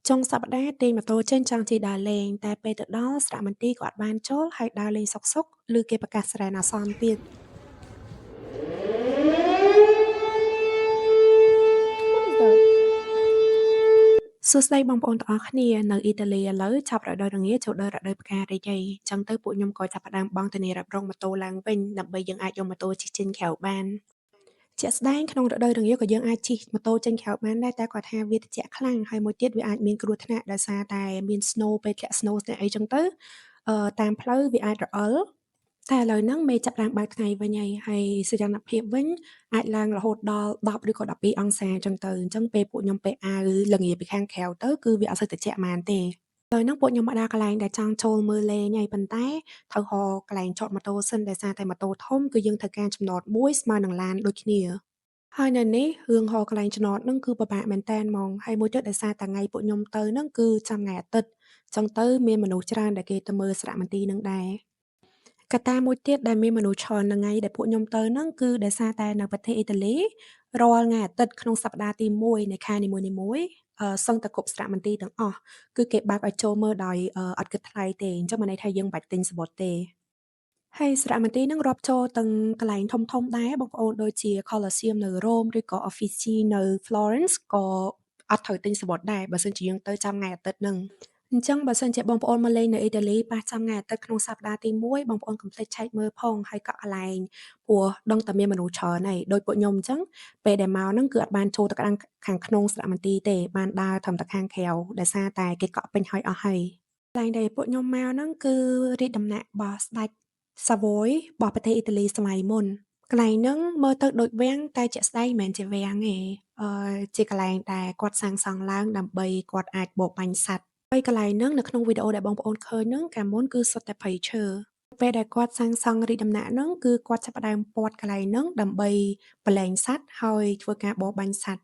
ចុងសប្តាហ៍ទាញម៉ូតូចេញចង់ជិះដើរលេងតែពេលទៅដល់សារមន្ទីរក៏អត់បានចូលហើយដើរលេងសុខៗឮគេប្រកាសសារ៉ែនអាសន្នទៀត What is that? សួស្តីបងប្អូនទាំងអស់គ្នានៅអ៊ីតាលីឥឡូវចាប់រដូវរងាចូលដល់រដូវផ្ការីកហើយអញ្ចឹងទៅពួកខ្ញុំក៏ចាប់ផ្ដើមបង់ធានារ៉ាប់រងម៉ូតូឡើងវិញដើម្បីយើងអាចយកម៉ូតូជិះចេញក្រៅបានជាក់ស្ដែងក្នុងរដូវរងាក៏យើងអាចជិះម៉ូតូចេញក្រៅបានដែរតែគាត់ថាវាត្រជាក់ខ្លាំងហើយមួយទៀតវាអាចមានគ្រោះថ្នាក់ដោយសារតែមាន snow ពេលធ្លាក់ snow ស្នាក់អីចឹងទៅអឺតាមផ្លូវវាអាចរអិលតែឥឡូវហ្នឹងមេឃចាប់ផ្ដើមបើកថ្ងៃវិញហើយហើយសីតុណ្ហភាពវិញអាចឡើងរហូតដល់10ឬក៏12អង្សាចឹងទៅអញ្ចឹងពេលពួកខ្ញុំពាក់អាវរងាពីខាងក្រៅទៅគឺវាអត់សូវត្រជាក់ហ្មងទេឥឡូវហ្នឹងពួកខ្ញុំមកដល់កន្លែងដែលចង់ចូលមើលលេងហើយប៉ុន្តែត្រូវរកកន្លែងចតម៉ូតូសិនដោយសារតែម៉ូតូធំគឺយើងត្រូវការចំណតមួយស្មើនឹងឡានដូចគ្នាហើយនៅនេះរឿងរកកន្លែងចំណតហ្នឹងគឺពិបាកមែនតើហ្មងហើយមួយទៀតដោយសារតែថ្ងៃពួកខ្ញុំទៅហ្នឹងគឺចំថ្ងៃអាទិត្យអញ្ចឹងទៅមានមនុស្សច្រើនដែលគេទៅមើលសារមន្ទីរហ្នឹងដែរកត្តាមួយទៀតដែលមានមនុស្សច្រើននៅថ្ងៃដែលពួកខ្ញុំទៅហ្នឹងគឺដោយសារតែនៅប្រទេសអ៊ីតាលីរាល់ថ្ងៃអាទិត្យក្នុងសប្តាហ៍ទី1នៃខែនីមួយៗអឺសឹងតែគ្រប់សារមន្ទីរទាំងអស់គឺគេបើកឲ្យចូលមើលដោយអត់គិតថ្លៃទេអញ្ចឹងមានន័យថាយើងមិនបាច់ទិញសំបុត្រទេហើយសារមន្ទីរហ្នឹងរាប់ចូលទាំងកន្លែងធំៗដែរបងប្អូនដូចជា Colosseum នៅរ៉ូមឬក៏ Uffizi នៅ Florence ក៏អត់ត្រូវទិញសំបុត្រដែរបើសិនជាយើងទៅចាំថ្ងៃអាទិត្យហ្នឹងអញ្ចឹងបើសិនជាបងប្អូនមកលេងនៅអ៊ីតាលីប៉ះចាំថ្ងៃអាទិត្យក្នុងសប្តាហ៍ទី1បងប្អូនកុំភ្លេចឆែកមើលផងហើយកក់កន្លែងព្រោះដឹងតែមានមនុស្សច្រើនហើយដូចពួកខ្ញុំអញ្ចឹងពេលដែលមកហ្នឹងគឺអត់បានចូលទៅខាងក្នុងសារមន្ទីរទេបានដើរត្រឹមតែខាងក្រៅដោយសារតែគេកក់ពេញហើយអស់ហើយកន្លែងដែលពួកខ្ញុំមកហ្នឹងគឺរាជដំណាក់របស់ស្ដេចសាវយរបស់ប្រទេសអ៊ីតាលីសម័យមុនកន្លែងហ្នឹងមើលទៅដូចវាំងតែជាក់ស្ដែងមិនមែនជាវាំងទេអឺជាកន្លែងដែលគាត់សាងសង់ឡើងដើម្បីគាត់អាចបរបាញ់សត្វហើយកន្លែងហ្នឹងនៅក្នុងវីដេអូដែលបងប្អូនឃើញហ្នឹងកាលមុនគឺសុទ្ធតែព្រៃឈើពេលដែលគាត់សាងសង់រាជដំណាក់ហ្នឹងគឺគាត់ចាប់ផ្ដើមព័ទ្ធកន្លែងហ្នឹងដើម្បីប្រលែងសត្វហើយធ្វើការបរបាញ់សត្វ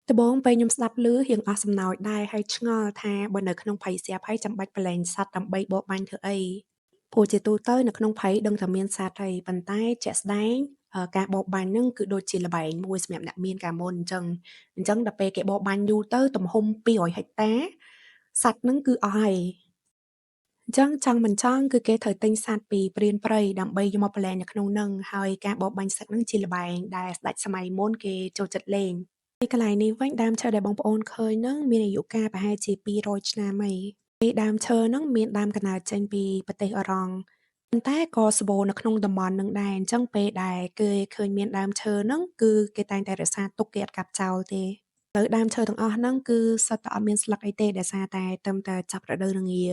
ដំបូងពេលខ្ញុំស្ដាប់ឮរៀងអស់សំណោចដែរហើយឆ្ងល់ថាបើនៅក្នុងព្រៃស្រាប់ហើយចាំបាច់ប្រលែងសត្វដើម្បីបរបាញ់ធ្វើអីព្រោះជាទូទៅនៅក្នុងព្រៃដឹងតែមានសត្វហើយប៉ុន្តែជាក់ស្ដែងការបរបាញ់ហ្នឹងគឺដូចជាល្បែងមួយសម្រាប់អ្នកមានកាលមុនអញ្ចឹងអញ្ចឹងដល់ពេលគេបរបាញ់យូរទៅទំហំ200ហិកតាសត្វហ្នឹងគឺអស់ហើយអញ្ចឹងចង់មិនចង់គឺគេត្រូវទិញសត្វពីព្រានព្រៃដើម្បីយកមកប្រលែងនៅក្នុងហ្នឹងហើយការបរបាញ់សត្វហ្នឹងជាល្បែងដែលស្ដេចសម័យមុនគេចូលចិត្តលេងហើយកន្លែងនេះវិញដើមឈើដែលបងប្អូនឃើញហ្នឹងមានអាយុកាលប្រហែលជា200ឆ្នាំហើយហើយដើមឈើហ្នឹងមានដើមកំណើតចេញពីប្រទេសអឺរ៉ង់ប៉ុន្តែក៏សម្បូរនៅក្នុងតំបន់ហ្នឹងដែរអញ្ចឹងពេលដែលគេឃើញមានដើមឈើហ្នឹងគឺគេតែងតែរក្សាទុកគេអត់កាប់ចោលទេទៅដើមឈើទាំងអស់ហ្នឹងគឺសុទ្ធតែអត់មានស្លឹកអីទេដោយសារតែត្រឹមតែចាប់រដូវរងា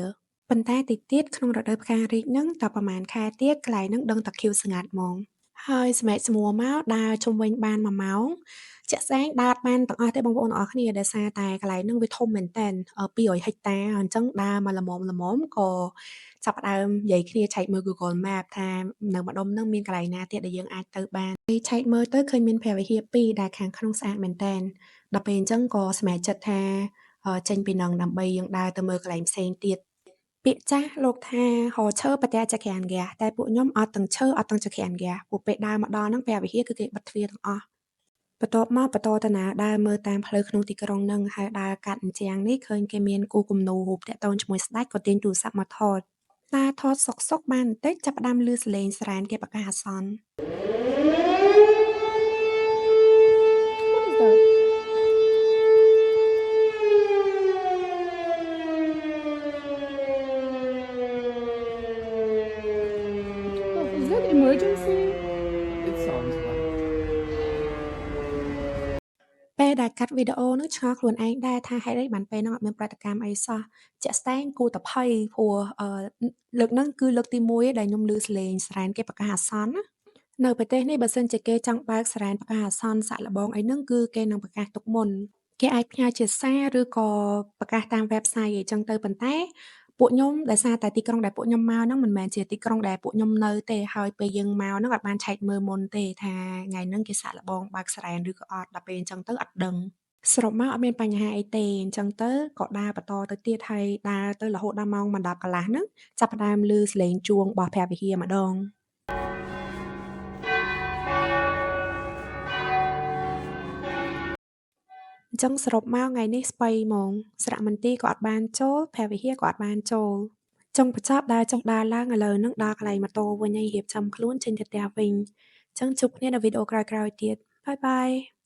ប៉ុន្តែតិចទៀតក្នុងរដូវផ្ការីកហ្នឹងតប្រហែលខែទៀតកន្លែងហ្នឹងដឹងតែខៀវស្ងាត់ហ្មងហើយសម្រេចស្មួមកដើរជុំវិញបាន1ម៉ោងជាក់ស្ដែងដើរបានទាំងអស់ទេបងប្អូនទាំងអស់គ្នាដោយសារតែកន្លែងហ្នឹងវាធំមែនតើ200ហិកតាអញ្ចឹងដើរមកល្មមល្មមក៏ចាប់ផ្ដើមនិយាយគ្នាឆែកមើល Google Map ថានៅម្ដុំហ្នឹងមានកន្លែងណាទៀតដែលយើងអាចទៅបានពេលឆែកមើលទៅឃើញមានព្រះវិហារពីរដែលខាងក្នុងស្អាតមែនតើដល់ពេលអញ្ចឹងក៏សម្រេចចិត្តថាចេញពីហ្នឹងដើម្បីយើងដើរទៅមើលកន្លែងផ្សេងទៀតពាក្យចាស់លោកថារកឈើប្រទះចក្រានហ្គាសតែពួកខ្ញុំអត់ទាំងឈើអត់ទាំងចក្រានហ្គាសព្រោះពេលដើរមកដល់ហ្នឹងព្រះវិហារគឺគេបិទទ្វារទាំងអស់បន្ទាប់មកបន្តទៅណាដើរមើលតាមផ្លូវក្នុងទីក្រុងហ្នឹងហើយដើរកាត់អញ្ចាំងនេះឃើញគេមានគូគំនូររូបតាក់ទងជាមួយស្ដេចក៏ទាញទូរស័ព្ទមកថតតាថតសុកសុកបានបន្តិចចាប់ផ្ដើមឮសំឡេងសារ៉ែនគេប្រកាសអាសន្ន What is that? Oh, is that emergency? It sounds like. ពេលដែលកាត់វីដេអូហ្នឹងឆ្ងល់ខ្លួនឯងដែរថាហេតុអីបានពេលហ្នឹងអត់មានប្រតិកម្មអីសោះជាក់ស្ដែងគួរតែភ័យព្រោះអឺលើកហ្នឹងគឺលើកទី1ដែលខ្ញុំឮសំឡេងសារ៉ែនគេប្រកាសអាសន្នណានៅប្រទេសនេះបើសិនជាគេចង់បើកសារ៉ែនប្រកាសអាសន្នសាក់លបងអីហ្នឹងគឺគេនឹងប្រកាសទុកមុនគេអាចផ្ញើជាសារឬក៏ប្រកាសតាម website អីចឹងទៅប៉ុន្តែពួកខ្ញុំដោយសារតែទីក្រុងដែលពួកខ្ញុំមកហ្នឹងមិនមែនជាទីក្រុងដែលពួកខ្ញុំនៅទេហើយពេលយើងមកហ្នឹងអត់បានឆែកមើលមុនទេថាថ្ងៃហ្នឹងគេសាក់លបងបើកសារ៉ែនឬក៏អត់ដល់ពេលអញ្ចឹងទៅអត់ដឹងសរុបមកអត់មានបញ្ហាអីទេអញ្ចឹងទៅក៏ដើរបន្តទៅទៀតហើយដើរទៅរហូតដល់ម៉ោង10កន្លះហ្នឹងចាប់ផ្ដើមឮសំឡេងជួងរបស់ព្រះវិហារម្ដង អញ្ចឹងសរុបមកថ្ងៃនេះស្បៃហ្មងសារមន្ទីរក៏អត់បានចូលព្រះវិហារក៏អត់បានចូលចុងបញ្ចប់ដើរចុះដើរឡើងឥឡូវហ្នឹងដល់កន្លែងម៉ូតូវិញហើយរៀបចំខ្លួនចេញទៅផ្ទះវិញអញ្ចឹងជួបគ្នានៅវីដេអូក្រោយៗទៀត bye bye.